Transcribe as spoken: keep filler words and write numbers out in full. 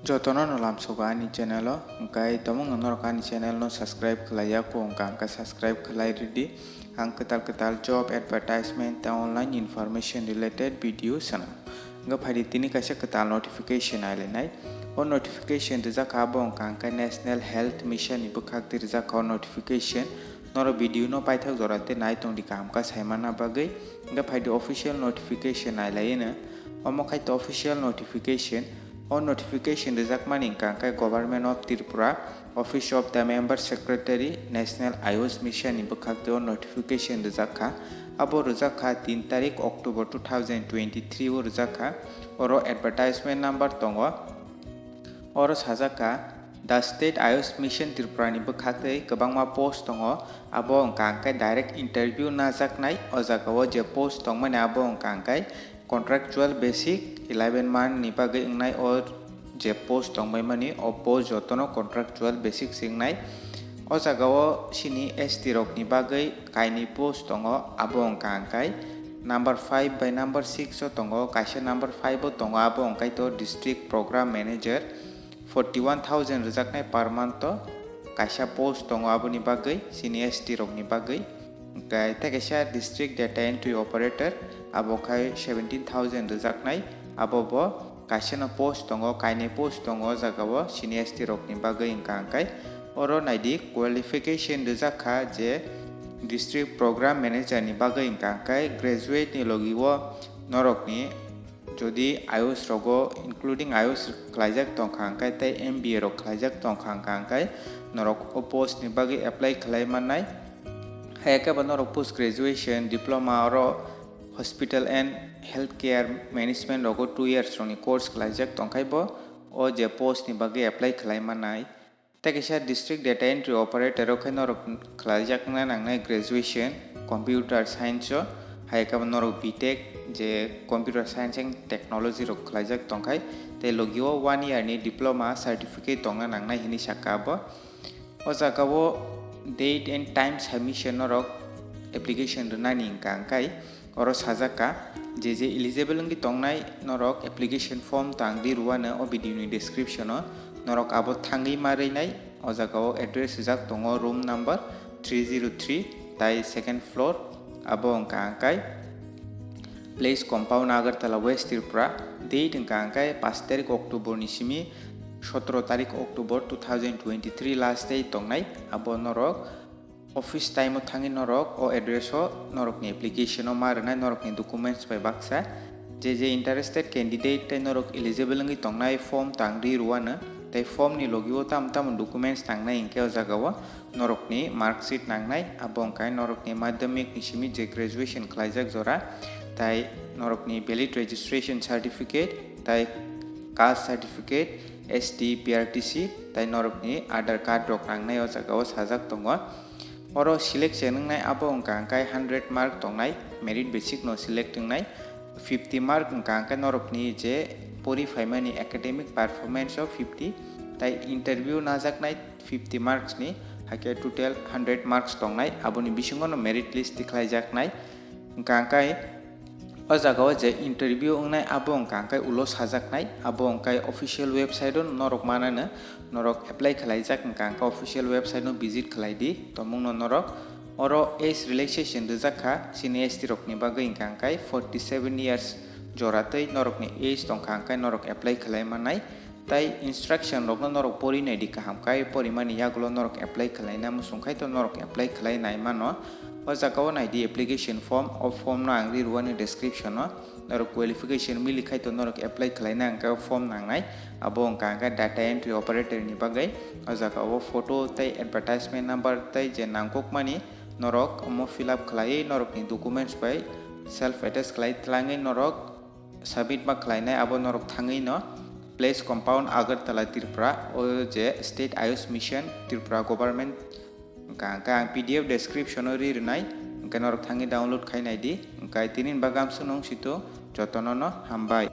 Jotono no lamsogo ani channel o, hwnkhe tomungno norok ani channel no subscribe khlai ya, kung kha hwnkhe subscribe khlai rwdi. Ang kwtal kwtal job advertisement tei online information related video swnam. Hwnkhe phaidi tini kaisa kwtal notification nailainai. O notification rijak kha, abo wngkha hwnkhe National Health Mission ni bwkhak twi rijak kha o notification. Norok video no paithak jora tei nai tongdi kaham kha saimana bagwi. Hwnkhe phaidi official notification nailaino. Omo khai to official notification. O notification rijakmani hwnkha hwnkhe Government of Tripura, Office of the Member Secretary, National Ayush Mission ni bwkhak tei o notification rijak kha. Abo rijak kha tin tarik October two thousand twenty-three o rijak kha. Oro advertisement number tongo. Oro sajak kha, The State Ayush Mission Tripura ni bwkhak tei kwbangma post tongo. Abo wngkha hwnkhe direct interview najaknai. O jagao je post tongmani abo wngkha hwnkhe contractual basic eleven month ni bagwi wngnai. O je post tongbaimani, o post jotono contractual basic se wngnai. O jagao sini S T rokni bagwi kainwi post tongo, abo wngkha hwnkhe number five bai number six o tongo, kaisa number five o tongo, abo wngkha to District Program Manager, forty one thousand rwjaknai per month o kaisa post tongo, aboni bagwi sini S T rokni bagwi. Hwnkhe tei kaisa District Data Entry Operator, abo khai seventeen thousand rwjaknai, abo bo kaisano post tongo, kainwi post tongo o jagao sini S T rokni bagwi wngkha hwnkhe. Oro naidi qualification rijak kha je District Program Manager ni bagwi wngkha hwnkhe graduate ni logi o norokni jodi Ayush rogo including Ayush khlaijak tongkha hwnkhe tei M B A rok khlaijak tongkha hwnkha hwnkhe norok o post ni bagwi apply khlai mannai. Hai khe bo norok post graduation diploma oro Hospital and Healthcare Management rogo two years rokni course khlaijak tongkhai bo o je post ni bagwi apply khlai mannai. Tei kaisa District Data Entry Operator o khe norok khlaijakna nangnai graduation Computer Science o, hai khe bo norok B Tech je Computer Science and Technology rok khlaijak tongkhai, tei logi o one year ni diploma certificate tongna nangnai hinwi sakha abo. O jaga o date and time submission norok application rwnani hwnkha hwnkhe oro sajak kha, je je eligible wngwi tongnai norok application form tang di rwano o video ni description o, norok abo thangwi ma rwnai. O jaga o address rijak tongo, room number three zero three tai second floor, abo wngkha hwnkhe Place Compound, Agartala, West Tripura. Date wngkha hwnkhe pash tarik October ni simi sotoro tarik October two thousand twenty-three last day tongnai. Abo norok office time o thangwi norok o address o norokni application o ma rwnai, norokni documents bai baksa. Je je interested candidate tei norok eligible wngwi tongnai form tang di rwano, tei form ni logi o tamo tamo documents tangnai hwnkhe o jaga o norokni mark sheet nangnai, abo wngkha norokni madhyamik ni simi je graduation khlaijak jora, tai norokni valid registration certificate, tai caste certificate, S T, P R T C, tai norokni Aadhaar card rok nangnai o jaga o sajak tongo. Oro selection wngnai abo wngkha hwnkhe hundred mark tongnai, merit basis no select wngnai, fifty mark wngkha hwnkhe norokni je pori phaimani academic performance o fifty, tai interview najaknai fifty marks ni, hakhe total hundred marks tongnai, aboni bisingo no merit list tikhlaijaknai. Hwnkha hwnkhe o jaga o je interview wngnai abo wngkha hwnkhe ulo sajaknai, abo wngkha official website o norok manano, norok apply khlaijak wngkha hwnkhe official website no visit khlai di, tomungno norok oro age relaxation rijak kha, sini S T rokni bagwi wngkha hwnkhe forty seven years jora tei norokni age tongkha hwnkhe norok apply khlai mannai. Tai instruction rokno norok pori nai di kaham khe, porimani yagulo norok apply khlaina muchung khai to norok apply khlai nai mano. O jaga o nai di application form, o form no ang ri rwani description o. Norok qualification mili khai to norok apply khlaina hwnkhe o form nangnai. Abo wngkha hwnkhe data entry operator ni bagwi. O jaga o photo tei advertisement number tei je nangkukmani norok omo fill up khlaiwi norokni documents bai self attest khlai twlangwi norok submit ma khlainai, abo norok thangwi no Place Compound, Agartala, Tripura, o je State Ayush Mission, Tripura Government. Hwnkha hwnkhe ang P D F description o ri rwnai, hwnkhe norok thangwi download khai nai di. Hwnkhe tini ni bagwi amsuk nung sito, jotono no hambai.